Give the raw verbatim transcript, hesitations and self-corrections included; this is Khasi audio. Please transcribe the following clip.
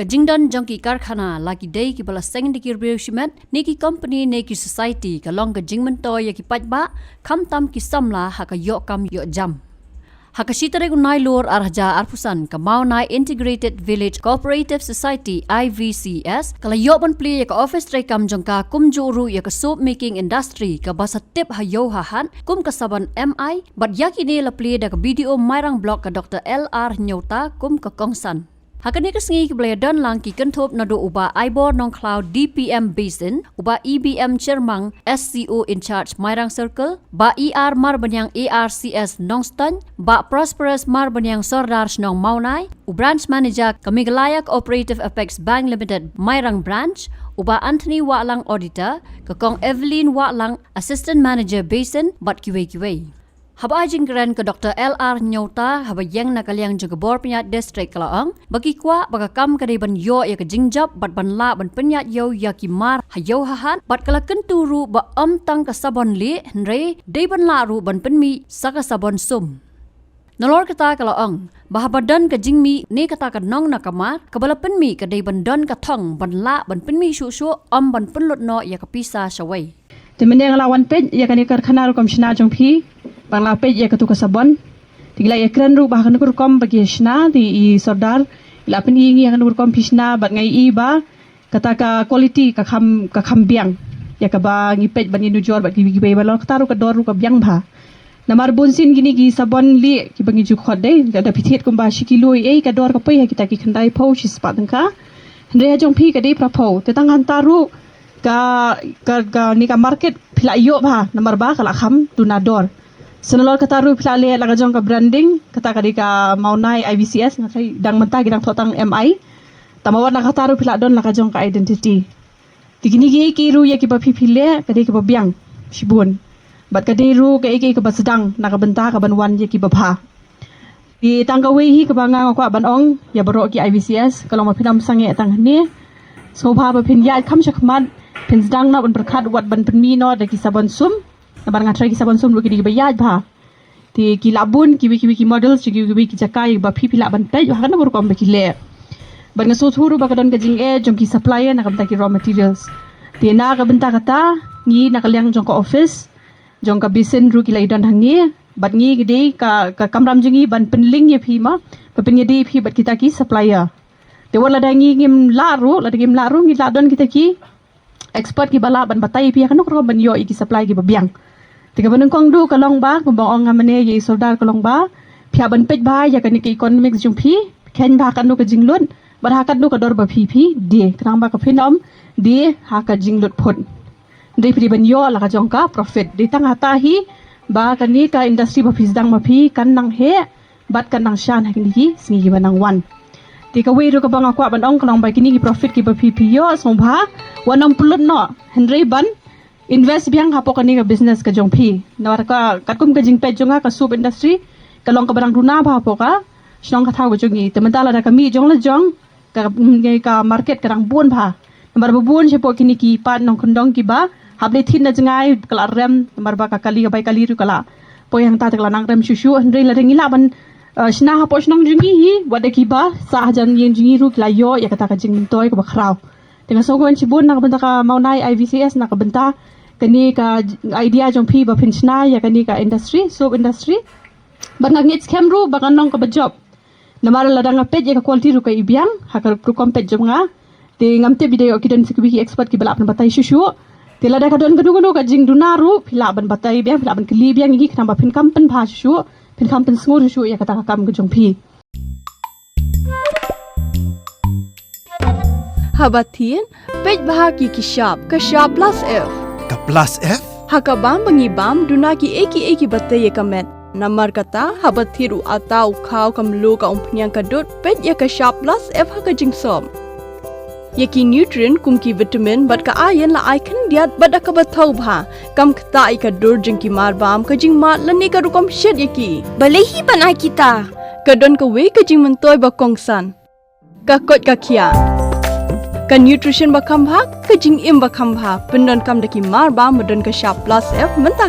Ka jingdon jong ki karkhana, la ki dei kiba la seng da ki riew shimet, ne ki company ne ki society, ka long ka jingmyntoi ïa ki paidbah, khamtam ki samla ha ka ïoh kam ïoh jam. Ha ka shi tarik u Nailur ar hajar arphew san, ka Mawnai Integrated Village Cooperative Society, I V C S, ka la ïoh ban plie ïa ka office treikam jong ka, kumjuh ruh ïa ka soap making industry kaba sa tip ha Ïew ha Hat kum ka Sabon M I, bad ïa kine la plie da ka B D O Mairang Block, ka Doctor L R Hynñiewta, kum ka kongsan. Ha kane ka sngi ki ba la ïadon lang ki kynthup naduh u Bah Aibor Nongkhlaw, D P M Basin, u Bah E B M Chyrmang, S C O in charge Mairang Circle, Bah E R Marbaniang, A R C S Nongstoiñ, Bah Prosperous Marbaniang, Sordar Shnong Mawnai, u Branch Manager ka Meghalaya Cooperative Apex Bank Limited Mairang Branch, u Bah Anthony Wahlang, Auditor, ka Kong Evelyn Wahlang, Assistant Manager Basin, bad kiwei kiwei. Haba ai jingkren ka Doctor L R Hynñiewta, haba ïeng na ka liang jong ka bor pynïaid district, ka la ong ba ki kwah ba ka kam ka dei ban ïoh ïa ka jingjop bad ban lah ban pynïaid ïew ïa ki mar ha Ïew ha Hat, bad ka la kyntu ruh ba ym tang ka sabon lieh, hynrei dei ban lah ruh ban pynmih sa ka sabon sum. Nalor kata ka la ong ba haba don ka jingmih ne kata ka nong na ka mar, kaba la pynmih ka dei ban don ka thong ban lah ban pynmih shuh shuh, ym ban pynlut noh ïa ka pisa shawei. Te mynne nga la wan peit ïa kane ka karkhana rukom shna jong phi, ba nga la peit ïa katu ka sabon. Te ngi la ïakren ruh ba ha kano ka rukom ba ki shna, te i Sordar i la pyni ngi ha kano ka rukom phi shna, bad nga i ba kata ka quality ka kham, ka kham biang ïa kaba ngi peit bad ngi nujor bad kiwei kiwei, ba la kata ruh ka dor ruh ka biang bha. Namar bunsien kine ki sabon lieh kiba ngi ju khot dei, lada phi thied kumba shi kilo ei, ka dor ka poi ha kita ki khyndai phew shispah tyngka. Hynrei ha jong phi ka dei phra phew. Te tang hangta ruh ka, ka, kane ka market phi la ïoh bha, namar ba ka la kham duna dor. Sa nalor kata ruh phi la leh la ka jong ka branding, kata ka dei ka Mawnai I V C S, nga tharai dang mynta ki dang thoh tang M I. Tangba wat na kata ruh phi la don la ka jong ka identity. Te kine kiei kiei ruh ïa kiba phi phi leh ka dei kaba biang shibun. Bad ka dei ruh kaei kaei kaba sdang na ka bynta ka ban wan ïa kiba bha. Te tang kawei hi kaba nga nga kwah ban ong ïa baroh ki I V C S, ka long ba phin ym sangeh tang hangne. Sngewbha ba phin ïaid kham shakhmat, phin sdang noh ban pyrkhat wat ban pynmih noh da ki sabon sum. Namar nga tharai ki sabon sum ruh ki dei kiba ïaid bha. Te ki la bun kiwei kiwei ki models, kiwei kiwei ki jaka ïa ba phi phi lah ban peit ha kano ka rukom ba ki leh. Bad nga sngewthuh ruh ba ka don ka jingeh jong ki supplier na ka bynta ki raw materials. Te na ka bynta kata, ngi na ka liang jong ka office jong ka Basin ruh ki la ïadon hangne, bad ngi ki dei ka, ka kamram jong ngi ban pynlink ïa phi ma, ban pynïadei ïa phi bad kita ki supplier. Te wat lada ngi ngim lah ruh, lada ngim lah ruh, ngi lah don kita ki expert kiba lah ban batai ïa phi ha kano ka rukom ban ïoh ïa ki supply kiba biang. Te kaba nyngkong duh ka long ba, kumba ong nga mynne ïa i Sordar, ka long ba phi hap ban peit bha ïa kane ka economics jong phi, kheiñ bha ha kano ka jinglut bad ha kano ka dor ba phi phi die, khnang ba ka phin ym die ha ka jinglut phut. Dei phi dei ban ïoh la ka jong ka profit. Dei tang hata hi ba kane ka industry ba phi sdang ma phi kan nang heh bad kan nang shan ha kine ki sngi kiba nang wan. Te kawei ruh kaba nga kwah ban ong ka long ba kine ki profit kiba phi phi ïoh, sngewbha wat nym pynlut noh, hynrei ban invest biang hapoh kane ka business ka jong phi. Namar ka, katkum ka jingpeit jong nga, ka soap industry ka long kaba dang duna bha hapoh ka shnong ka thaw ka jong ngi. Te mynta lada ka mih jong la jong ka, ka market ka dang bun bha. Namar ba bun shapoh kine ki paid nongkyndong kiba hap leit thied na jngai ka la rem, namar ba ka kali, ka bai kali ruh ka la poi hangta, te ka la nang rem shuh shuh. Hynrei lada ngi lah ban, eh, shna hapoh shnong jong ngi hi, wat da kiba sah hajan ïing jong ngi ruh ki la ïoh ïa kata ka jingmyntoi kaba khraw. Te nga sngewkmen shibun na ka bynta ka Mawnai I V C S, na ka bynta kane ka idea jong phi ba phin shna ïa kane ka industry, soap industry. Bad nga ngeit skhem ruh ba kan long kaba jop. Namar lada nga peit ïa ka quality ruh ka i biang ha ka rukom peit jong nga. Te ngam tip, i dei ïoh ki don sa kiwei ki expert kiba lah ban batai shuh shuh. Te lada ka don kano kano ka jingduna ruh, phi lah ban batai biang, phi lah ban kylli biang ïa ngi, khnang ba phin kham pynbha shuh shuh, phin kham pynsngur shuh shuh ïa kata ka kam ka jong phi. Haba thied, peit bha ki ki shap, ka shap plus F. Ka plus F? Ha ka bam ba ngi bam, duna kiei kiei kiba tei ïa ka met. Namar kata, haba thied u atta, u khaw, ka mluh, ka umphniang, ka dud, peit ïa ka shap plus F ha ka jingsop. Ïa ki nutrient kum ki vitamin bad ka iron la ai khyndiat bad da kaba thaw bha. Kam ktah ïa ka dur jong ki mar bam, ka jingmad lane ka rukom shet ïa ki. Balei hi ban ai kita? Ka don kawei ka jingmyntoi ba kongsan. Ka koit ka khiah. Ka nutrition ba kham bha, ka jingim ba kham bha. Pyndonkam da ki mar bam ba don ka shap plus F mynta